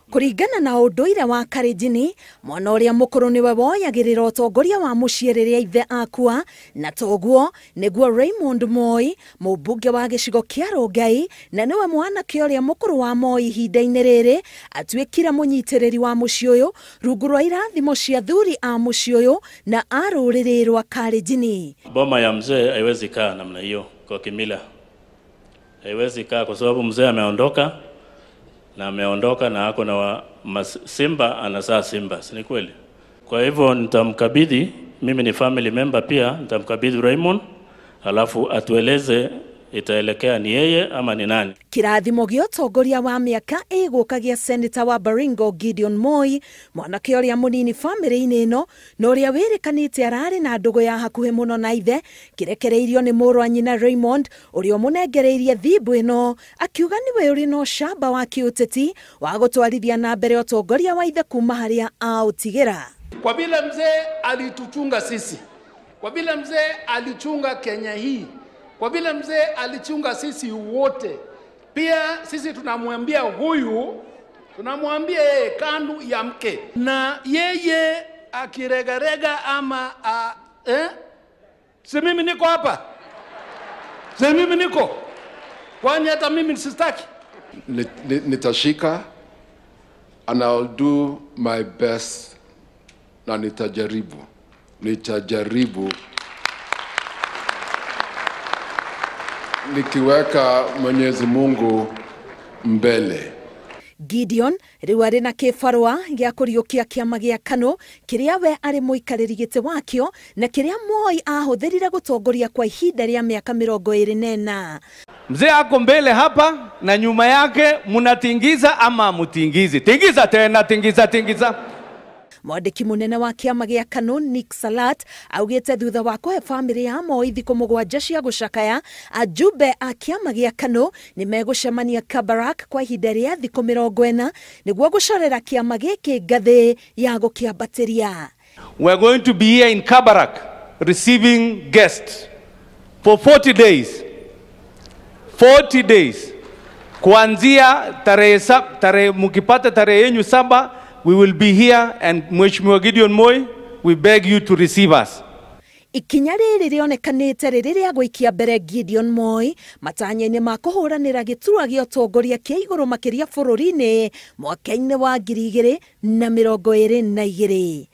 Kũringana na ũndũire wa Kalenjin, mwana ũrĩa mũkũrũ nĩwe woyagĩrĩra ũtongoria wa mũciĩ rĩrĩa ithe akua, na toguo nĩguo Raymond Moi, mũmbunge wa gĩcigo kĩa Rongai na nĩwe mwanake ũrĩa mũkũrũ wa Moi ihinda-inĩ rĩrĩ, atuĩkire mũnyitĩrĩri wa mũciĩ ũyũ rungu rwa irathimo cia thuri a mũciĩ ũyũ na a rũrĩrĩ rwa Kalenjin. Boma ya mzee haiwezi kaa namna hiyo kwa kimila, haiwezi kaa kwa sababu mzee ameondoka na ameondoka na ako na simba anazaa simba, si ni kweli? Kwa hivyo nitamkabidhi, mimi ni family member pia, nitamkabidhi Raymond alafu atueleze itaelekea ni yeye ama ni nani. Kirathimo gĩa ũtongoria wa mĩaka ĩgũka gĩa Senator wa Baringo Gideon Moi, mwanake ũrĩa mũnini bamĩrĩ-inĩ ĩno na ũrĩa wĩrĩkanĩte ararĩ na ndũgũ ya hakuhĩ mũno na ithe, kĩrekereirio nĩ mũrũ wa nyina Raymond ũrĩa ũmũnengereirie thimbu ĩno, akiuga nĩwe ũrĩ na ũcamba wa kĩũteti wa gũtwarithia na mbere ũtongoria wa ithe kuma harĩa aũtigĩra. Kwa vile mzee alituchunga sisi, kwa vile mzee alichunga Kenya hii, kwa vile mzee alichunga sisi wote, pia sisi tunamwambia huyu, tunamwambia yeye kandu ya mke, na yeye akiregarega ama si mimi niko hapa, si mimi niko, kwani hata mimi sitaki. Nitashika and I'll do my best na nitajaribu nikiweka Mwenyezi Mungu mbele. Gideon rĩu arĩ na kĩbarũa gĩa kũriũkia kĩama gĩa KANU kĩrĩa we arĩ mũikarĩri gĩtĩ wakĩo na kĩrĩa Moi ahũthĩrire gũtongoria kwa ihinda rĩa mĩaka 24. Mzee ako mbele hapa na nyuma yake munatingiza ama mutingizi? Tingiza tena, tingiza, tingiza. Mwandĩki mũnene wa kĩama gĩa KANU Nick Salat augĩte thutha wa kũhe bamĩrĩ ya Moi thikũ 7 cia gũcakaya, ajumbe a kĩama gĩa KANU nĩ megũcemania Kabarak kwa ihinda rĩa thikũ 40 nĩguo gũcorera kĩama gĩkĩ ngathĩ ya gũkĩambatĩria. We are going to be here in Kabarak receiving guests for 40 days. 40 days. Kuanzia tarehe mukipata tarehe yenu 7, we will be here, and Mheshimiwa Gideon Moi, we beg you to receive us. Ikinya rĩrĩ rĩonekanĩte rĩrĩ rĩa gũikia mbere Gideon Moi matanya-inĩ ma kũhũranĩra gĩturwa gĩa ũtongoria kĩa igũrũ makĩria bũrũri-inĩ mwaka-inĩ wa 2022.